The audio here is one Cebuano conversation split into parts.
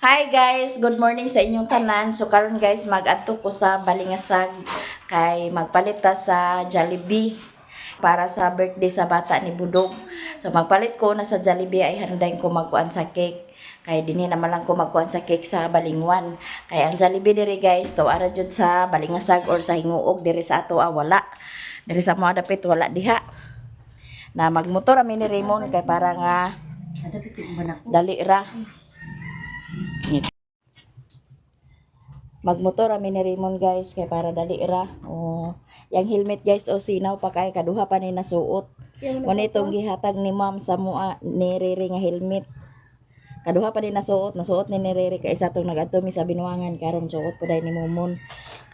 Hi guys, good morning sa inyong tanan. So karon guys, mag-adto ko sa Balingasag kay magpalit ta sa Jollibee para sa birthday sa bata ni Budog. So magpalit ko na sa Jollibee ay handay ko magkuan sa cake. Kay dinhi naman lang ko magkuan sa cake sa Balingwan. Kay ang Jollibee diri guys, to ara jud sa Balingasag or sa Hinguog. Diri sa ato ah, wala. Diri sa mga dapit wala diha. Na magmotor ami ni Raymond kay para nga dali ra. Magmotor ami ni Raymond guys kay para dali ra. Oh, yang helmet guys, o sinaw pa kay kaduha pa ni nasuot. Mo ni itong gihatag ni ma'am sa mua ni Rere nga helmet. Kaduha pa ni nasuot, nasuot ni Rere kay isa tong nagadto mi sa Binuangan, karon suot po dai ni Mumon.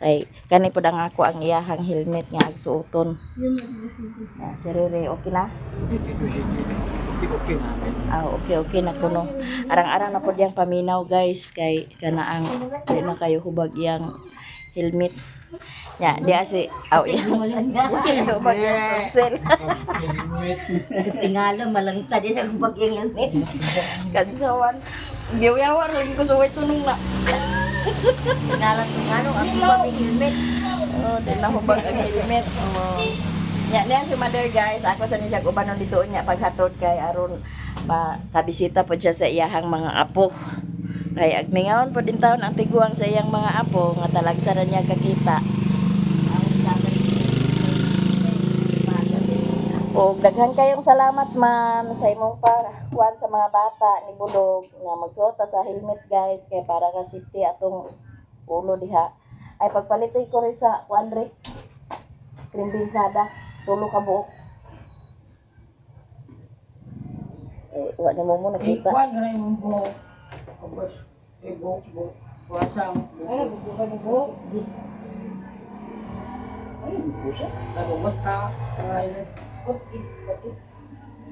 Kay kani pud ang ako ang iyahang helmet nga agsuoton. Ah, si Rere okay na? Okay, okay. Ah, okay na kuno. Arang-arang na pud yang paminaw guys kay kana ang di na kayo hubag iyang helmet. Ya, di asi aw iyang hubag iyang pencil. Tingala malangta din ang bagyang helmet. Kadyawan. Giyawa lagi ko suway tunong na. Tingala tingalo ang bagyang helmet. Oh, di na hubag ang helmet. Oh. Nya niya si mother guys, ako sa niya ubanon dito niya paghatod kay aron makabisita po siya sa iyahang mga apo. Kay agmingaon po din taon ang tiguang sa iyang mga apo nga talagsa na niya kakita. Og daghan kayong salamat, ma'am, sa imong pakuan sa mga bata ni Bulog nga magsuot ta sa helmet guys kay para ka safety atong ulo diha. Ay pagpalitoy ko rin sa kuan re. Cream binsada, tulo ka buok. Eh, wa ni mo mo nakita. Ikuan na yung buhok. Tapos, eh, buhok, buhok. Kuwasang. Ano, buhok ka buhok? Ano, buhok siya? Nagugot ka. Ay, Sakit.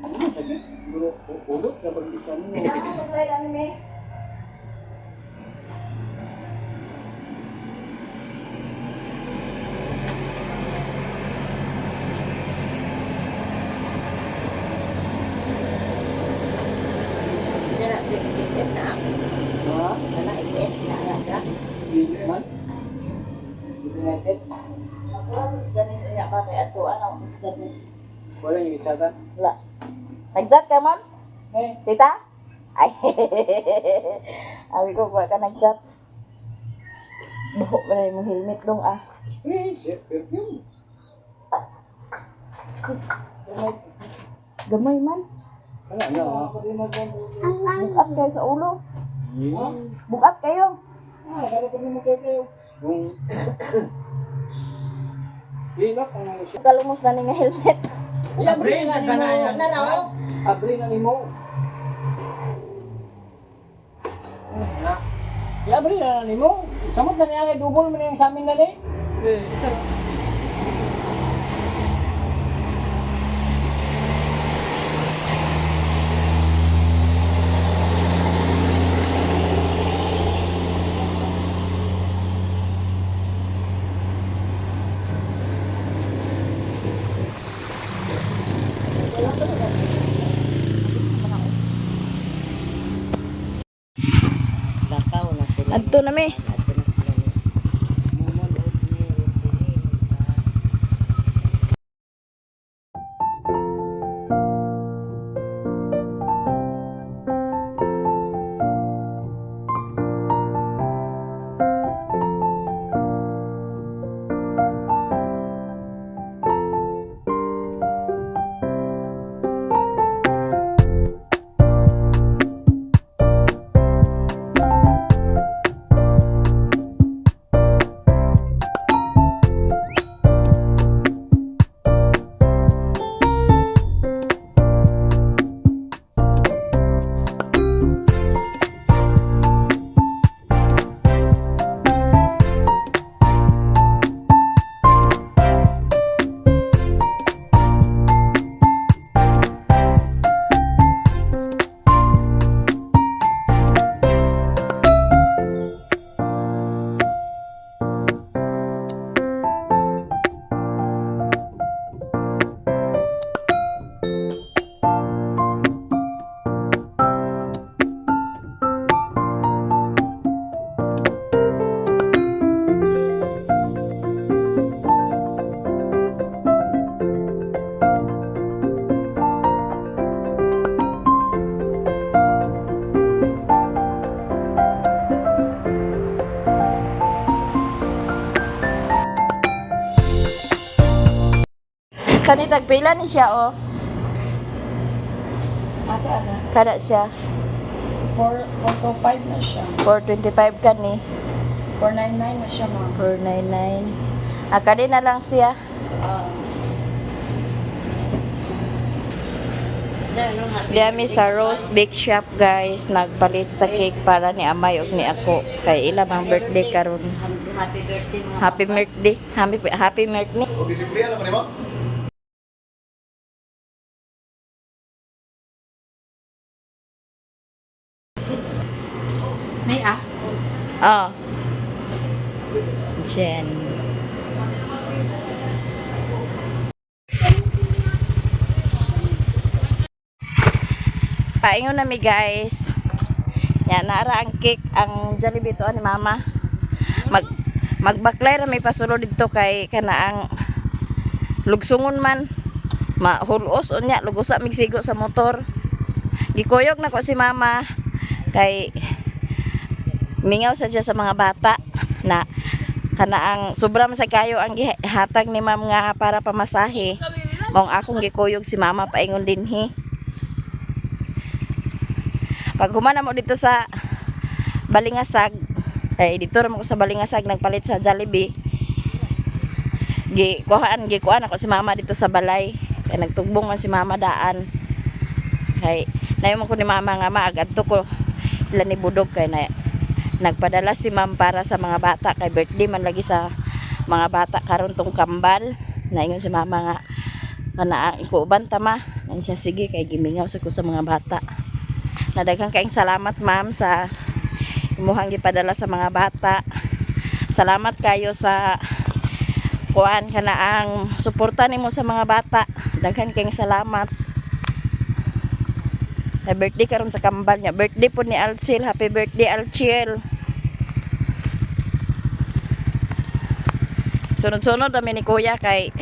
ano, sakit. Buhok, ulo, kapag isa mo. Supply lang ni. Dira si iet na. Ha? Kana iet na ka. Hindi man. Hindi natin. Janice unya pa kay ato ano si Janice. Wala yung itsagan. Wala. Nag-chat ka, ma'am? Eh, Tita? Ay, abi ko, wala ka nag-chat. Buhok ba na yung helmet dong ah. eh, shit, perfume. Gamay man. Wala na, ah. Bukat kayo sa ulo. Hmm? Bukat kayo. Ah, kaya pa naman kayo kayo. Kung... Ilak ang ano siya. Kalumos na ni nga helmet. Abri na ka na yan. Na raw. Abri na nimo. Na. Iabri na nimo. Samot na niya kay double man yung sa amin na ni. Eh, isa. Lakaw na sila. Adto na mi. Adto na sila ni. Mumon og ni Rintirin. Kani tagpila ni siya oh. Asa na? Kada siya. 4, 425 na siya. 425 kani. 499 na siya, ma'am. 499. Ah, kani na lang siya. Dami sa Rose Bake Shop guys, nagpalit sa cake para ni Amay ug ni ako kay ila mang birthday karon. Happy birthday mga Happy birthday. Happy happy birthday. O disiplina na mo? May ah. Oh. Jen. Paingon na mi guys. Yan, naara ang cake, ang Jollibee to ni mama. Magbaklay ra mi pasulod didto kay kana ang lugsungon man. Mahulos unya lugusa mig sigo sa motor. Gikuyog na ko si mama kay mingaw sa siya sa mga bata na kana ang sobra man sa kayo ang gihatag ni ma'am nga para pamasahe. Maong akong gikuyog si mama paingon dinhi. Pag humana mo dito sa Balingasag, ay dito ra mo ko sa Balingasag nagpalit sa Jollibee. Gikuhaan ako si mama dito sa balay. Kay nagtugbong man si mama daan. Kay nayo ko ni mama nga maagadto ko ila ni Budog kay na nagpadala si ma'am para sa mga bata kay birthday man lagi sa mga bata karon tong kambal. Naingon si mama nga kana ang ikuuban ta ma. Nan siya sige kay gimingaw sa ko sa mga bata. Nadaghang kaayong salamat ma'am sa imuhang gipadala sa mga bata. Salamat kayo sa kuan kana ang suporta nimo sa mga bata. Daghan kayong salamat. Na birthday karon sa kambal niya. Birthday po ni Alchil. Happy birthday Alchil. Sunod-sunod kami ni Kuya kay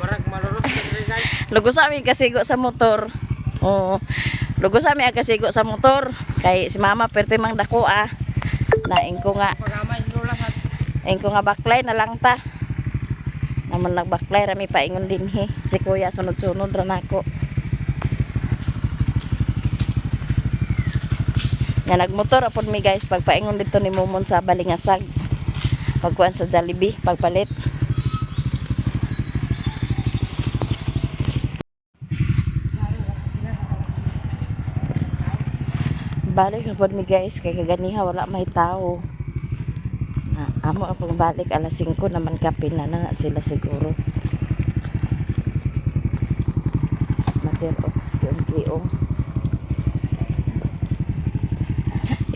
Marag malurot sa diri guys. Lugo sa amin kasigo sa motor. Oo. Lugo sa amin ang kasigo sa motor. Kay si mama perte mang dako ah. Naing ko nga, Pagamay lola sa ing ko nga baklay na lang ta. Naman nagbaklay rami paingon dinhi. Si kuya sunod-sunod ra nako. Nga nagmotor apod mi guys pagpaingon dito ni Mumon sa Balingasag. Pagkuan sa Jollibee, pagpalit. Balik apod mi guys kay kaganiha wala may tao. Na, amo ang pagbalik alas 5 naman kape na na sila siguro. Mater oh, yung kiong.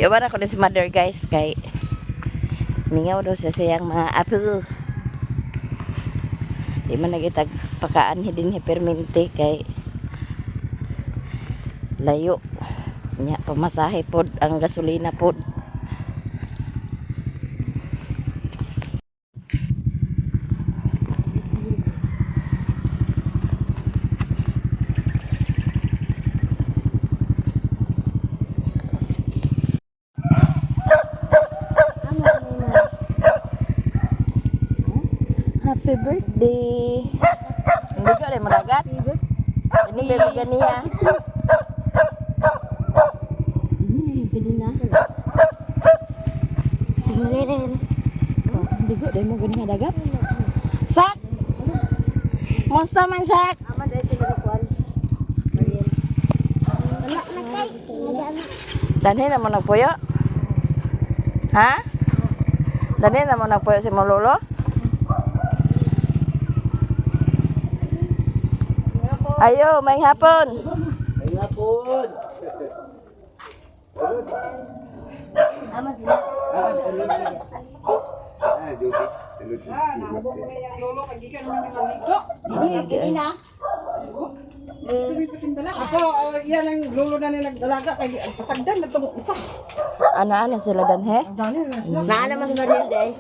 Iwan ako ni si mother guys kay mingaw daw siya siyang mga apo. Di man nagitag pakaan din ni permente kay layo. Nya pamasahe pod ang gasolina pod. Happy birthday. Hindi ko rin maragat. Ini baby ganiya. Hindi ko rin mo ganiya dagat. Sak! Musta man, Sak? Ama dahil pinagakuan. Mariel. Wala na kay. Danhin na mo nagpuyo? Ha? Danhin na mo nagpuyo si mo lolo? Ayo, may hapon. Ay hapon. Ah, duty. Salute. Ako, yan ang lolo na nila nagdalaga kay ang pasagdan na tong isa. Ana-ana sila danhe? Naala man si Mariel day.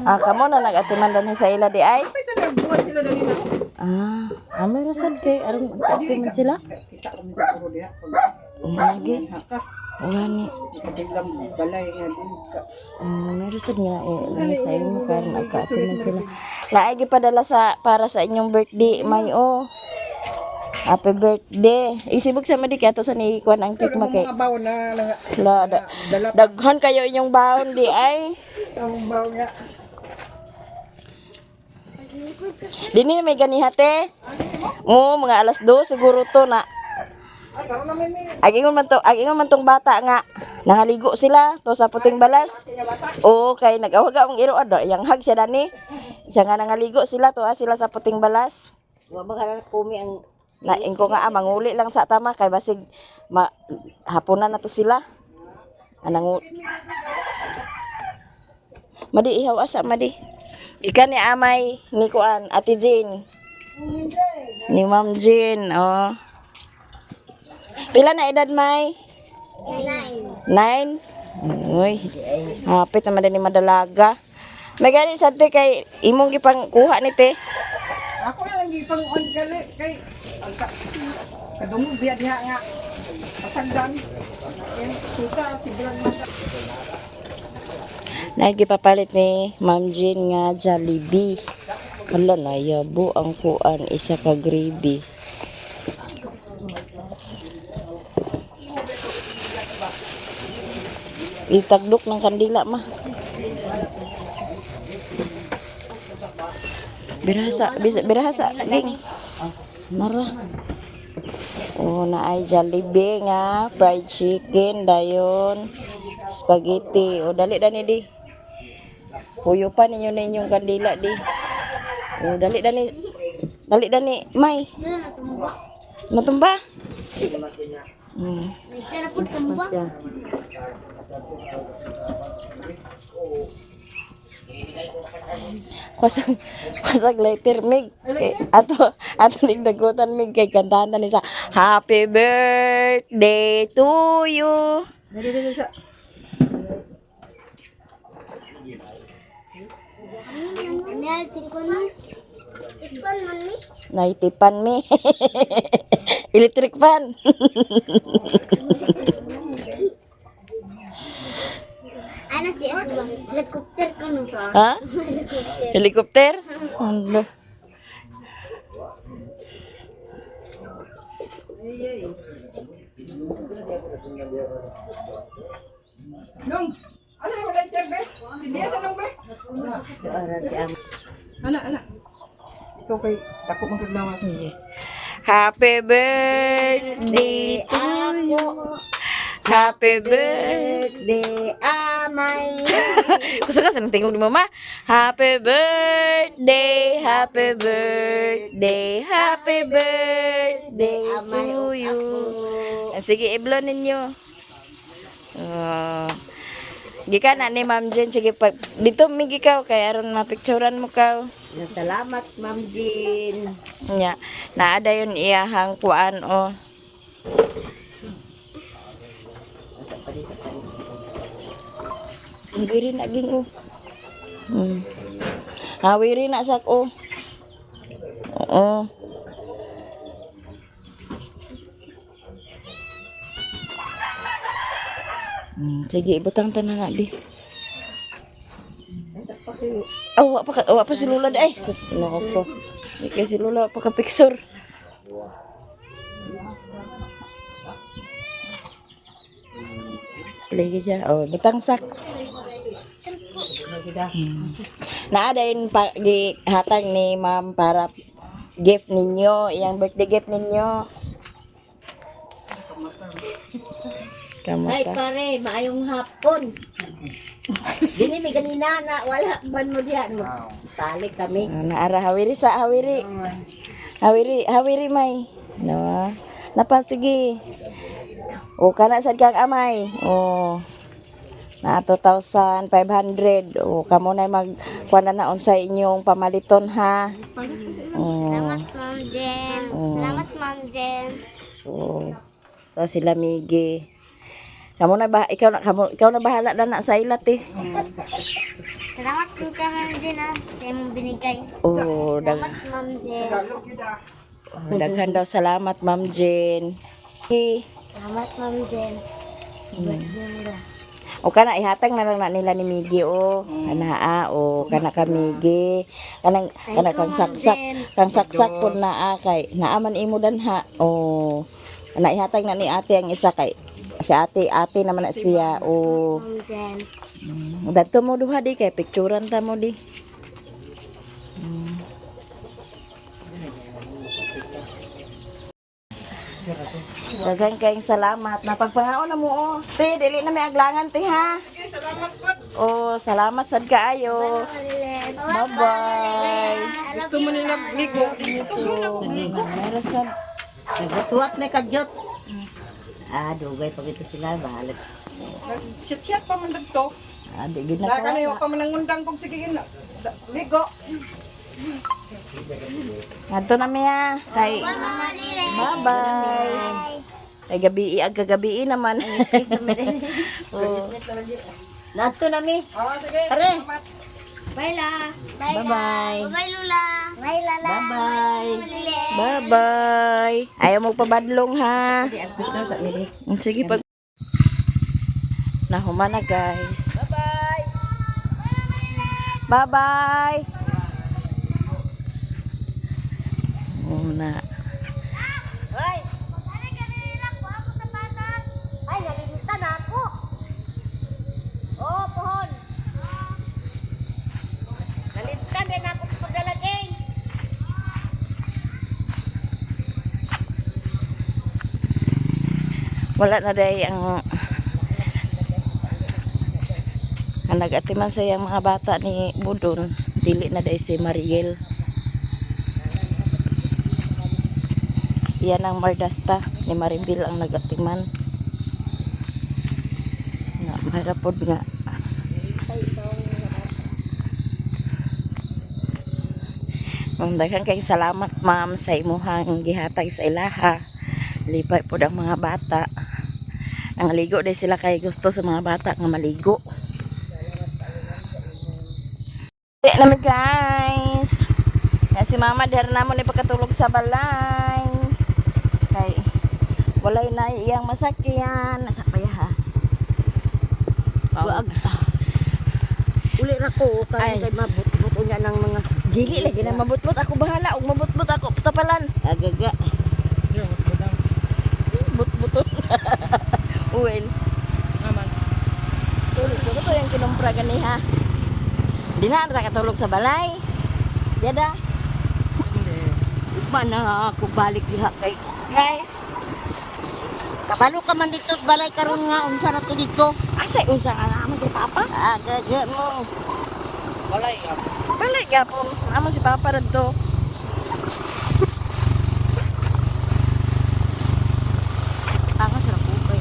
Ah, kamo na nag-atiman danhe sa ila di ay? Ay talagang buwan sila dali na. Ah, amay rasad kay aron atiman sila. Kita ko minsan puro diha. Lagi. Haka. Gani. Tiglam balay nga din ka. Meron sad nga eh, lang sa imo karon agkaatiman sila. Naay gipadala sa para sa inyong birthday, may oh. Happy birthday. Isibog sa madi kay ato sa ni kuan ang cake ma kay. Mga baon na lang La, daghan kayo inyong baon di ay. ang baon nga. Dini may ganiha te. Oo, mga alas 2 siguro to na. Ay, karon na may may Ag ingon man tong bata nga nangaligo sila to sa puting balas. Oo, kay nag-awag ang iro ado, yang hag siya dani. Siya nga nangaligo sila to sila sa puting balas. Wa ba ka kumi ang Na ingko nga manguli lang sa tama kay basig ma, hapunan na to sila. Anang Madi ihaw asa madi. Ika ni amay ni kuan Ate Jane. Ni Ma'am Jane, oh. Pila na edad may? 9. 9? Uy. Hapit naman din ni madalaga. May gani sa te kay imong gipang kuha ni te. Ako na lang gipang on gali kay ang kadungog biya diha nga. Pasagdan. Yan suka tiglan mata. Nagipapalit ni Ma'am Jean nga Jollibee. Hala na yabo ang kuan isa ka gravy. Itagdok ng kandila ma. Birasa, birasa. Ging. Mara. Oh, na ay Jollibee nga, fried chicken dayon, spaghetti. O dali dani di. Puyo pa ninyo na inyong kandila di. O dali dani. Dali dani, may. Natumba. Matumba. Mm. May isa na po tumba. Kwasag kwasag lighter mig. Eh, ato ato ning dagutan mig kay kantahan ta ni sa Happy birthday to you. Dali dali sa. Ano tikon man? Tikon man mi? Naitipan mi. Electric fan. Ano si ako ba? Helicopter ko no. Ha? Helicopter. Helicopter? Ano? Nung ano yung lighter be? Si Dia sa nung be? Ana ana. Ikaw kay dako man kag lawas. Happy birthday to you. Happy birthday, Amay. Gusto ka sa tingog ni mama? Happy birthday, happy birthday, happy birthday to you. Ah, sige, iblo ninyo. Oh. Gikan na ni Ma'am Jen. Sige, pag, dito migi kaw, kay aron mapicturan mo kaw. Salamat, Ma'am Jean. Nya, naa dayon iyahang kuan o. Wiri na ging o. Ha, wiri na sak o. Oo. Sige, ibutang tanan na di. Oh, wa pa wa pa si Lula di ay. Sus, no ko. Di kay si Lula wa pa ka picture. Play siya. Oh, butang sak. Naa dayon pa gihatag ni ma'am para gift ninyo, iyang birthday gift ninyo. Ay, Kamata. pare, maayong hapon. Dini may ganina na wala man mo diyan. Tali kami. Ah, naara hawiri sa hawiri. Hawiri, hawiri may. No. Napa sige. O kana sad kang amay. O. Na 2,500. O kamo na mag kuan na na unsay inyong pamaliton ha. O. Salamat, Ma'am Jen. Salamat, Ma'am Jen. O. So sila Migi. Kamo na ba ikaw na kamo ikaw na bahala na na sa ilat eh. Salamat po ka, Ma'am Jen, ah. Sa imong binigay. O, Salamat, Ma'am Jen. daghan daw salamat Ma'am Jane. Okay. Salamat, Ma'am Jen. O kana ihatag na lang na nila ni Miggy o kana ah, o kana ka Miggy. Kanang kana kang saksak, kang saksak pud naa kay naa man imo danha. O kana ihatag na ni ate ang isa kay si ate, ate naman na siya o. Dadto mo duha di kay picturean ta mo di. Daghan kayong salamat. Napagpangaon na mo oh. Te, dili na may aglangan te ha. Sige, salamat po. Oh, salamat sad kaayo. Bye-bye. Gusto mo nila ligo. Ito na ko ligo. Meron sad. Nagatuwat may kadyot. Ah, dugay pag ito sila bahalag. Nag-chat-chat pa man dagto. Ah, di gid na Na kanayo ko. pa man nangundang kog sige ina. Ligo. Ngadto na miya. Kay Bye-bye. Kay gabi ag kagabi naman. Oh. Nato na mi. Oh, sige. Pare. Salamat. Bye la. Bye. Bye-bye. Bye Lula. Bye Lala. Bye-bye. Bye-bye. Ayaw mo pabadlong ha. Sige pag Nahuma na guys. Bye-bye. Bye-bye. Una. Hoy. Ay, nalimutan na ako. Oh, pohon. Nalimutan din ako sa pagdalagay. Wala na day ang nag-atiman sa iyang mga bata ni Budon. Dili na day si Mariel. Iyan ang Mardasta ni Maribil ang nag-atiman. Nga, mahirap pod nga. Ma'am, daghan kay salamat ma'am sa imuhang gihatag sa ilaha. Lipay pod ang mga bata. Ang ligo dahil sila kay gusto sa mga bata nga maligo. Di naman guys. Nga si mama dihar na mo ni pagkatulog sa balay. Kay walay na iyang masakyan. Nasa pa ha. Wag. Uli ra ko Ay. kay kay mabutbut unya ng mga Dili lagi na mabutbut ako bahala og mabutbut ako tapalan. agaga. Butbuton. Well. Naman. Tulog ko to yung kinumpra gani ha. Di na ra katulog sa balay. Yada. Ugma na ako balik diha kay Kay kabalo ka man dito sa balay karon nga unsa na to dito. asay unsa nga amo si papa? Agaga mo. Walay ka. Balay gyapon. Amo si papa radto. Tanga sa ko kay.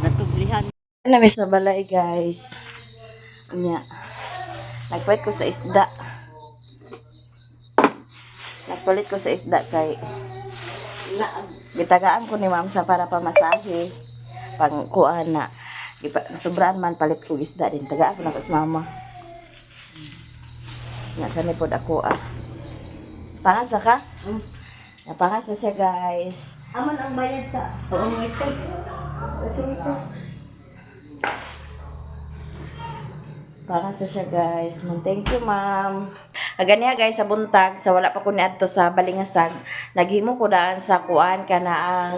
Natublihan. Nami sa balay guys. Nya. Nagpalit ko sa isda. Nagpalit ko sa isda kay gitagaan ko ni ma'am sa para pamasahe. Pang kuan na. Gipa, sobraan man palit ko isda din. Tagaan ko na ko sa mama. Nga kani pod ako ah. Pangasa ka? Napangasa siya guys. Aman ang bayad sa oo mo ito. Para sa siya guys. Ma'am, thank you ma'am. Aganiha guys sa buntag sa wala pa ko niadto sa Balingasag. Naghimo ko daan sa kuan kana ang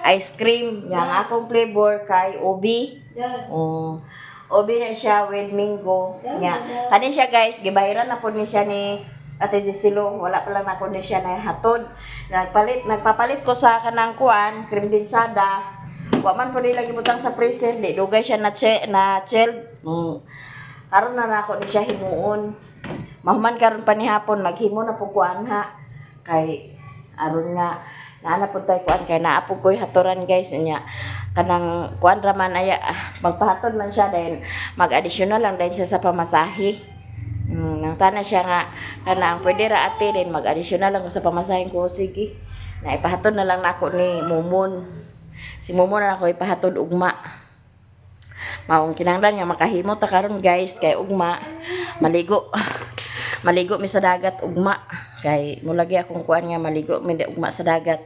ice cream. Yang akong flavor kay ubi. Oh. Ubi na siya with mango. Nya. Kani siya guys, gibayaran na pod ni siya ni Ate Gisilo, wala pa lang ako ni siya na hatod. Nagpalit, nagpapalit ko sa kanang kuan, cream dinsada. Wa man po nila gibutang sa freezer, di dugay siya na che, na chilled. Karon na nako ni siya himuon. Mahuman karon pa ni hapon maghimo na pud kuan ha. Kay aron nga naa na pud tay kuan kay naa pud koy haturan guys unya kanang kuan ra man aya ah, magpahatod man siya dahil mag-additional lang dahil siya sa pamasahe. Nang tana siya nga kanang pwede ra ate din mag-additional lang ko sa pamasahe ko sige. Na ipahatod na lang nako ni Mumon. Si Mumon na ako ipahatod ugma. Maong kinahanglan nga makahimo ta karon guys kay ugma maligo. Maligo mi sa dagat ugma. Kay mulagi akong kuan nga maligo mi ugma sa dagat.